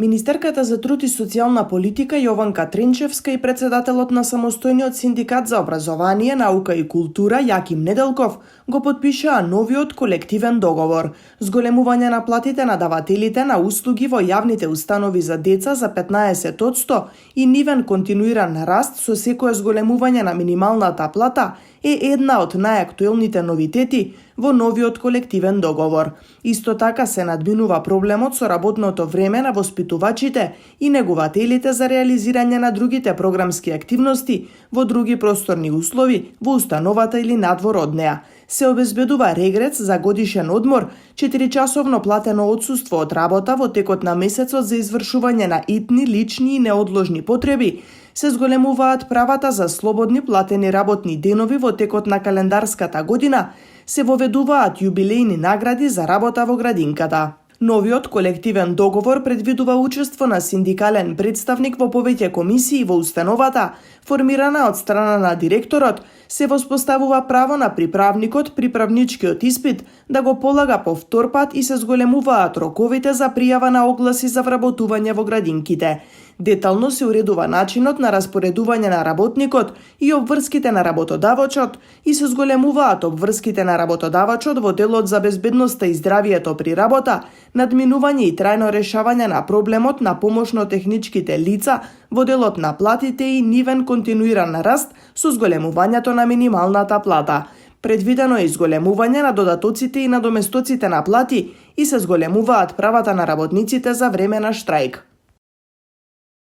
Министерката за труд и социјална политика Јованка Тренчевска и председателот на самостојниот синдикат за образование, наука и култура Јаким Неделков го потпишаа новиот колективен договор. Зголемување на платите на давателите на услуги во јавните установи за деца за 15% и нивен континуиран раст со секое зголемување на минималната плата е една од најактуелните новитети во новиот колективен договор. Исто така се надминува проблемот со работното време на воспитувачите и негувателите за реализирање на другите програмски активности во други просторни услови во установата или надвор од неа. Се обезбедува регрес за годишен одмор, 4-часовно платено отсуство од работа во текот на месецот за извршување на итни, лични и неодложни потреби, се зголемуваат правата за слободни платени работни денови во текот на календарската година, се воведуваат јубилејни награди за работа во градинката. Новиот колективен договор предвидува учество на синдикален представник во повеќе комисии во установата, формирана од страна на директорот, се воспоставува право на приправникот приправничкиот испит да го полага повтор пат и се зголемуваат роковите за пријава на огласи за вработување во градинките. Детално се уредува начинот на распоредување на работникот и обврските на работодавачот и се зголемуваат обврските на работодавачот во делот за безбедноста и здравието при работа, надминување и трајно решавање на проблемот на помошно-техничките лица во делот на платите и нивен континуиран раст со зголемувањето на минималната плата. Предвидено е изголемување на додатоците и надоместоците на плати и се зголемуваат правата на работниците за време на штрајк.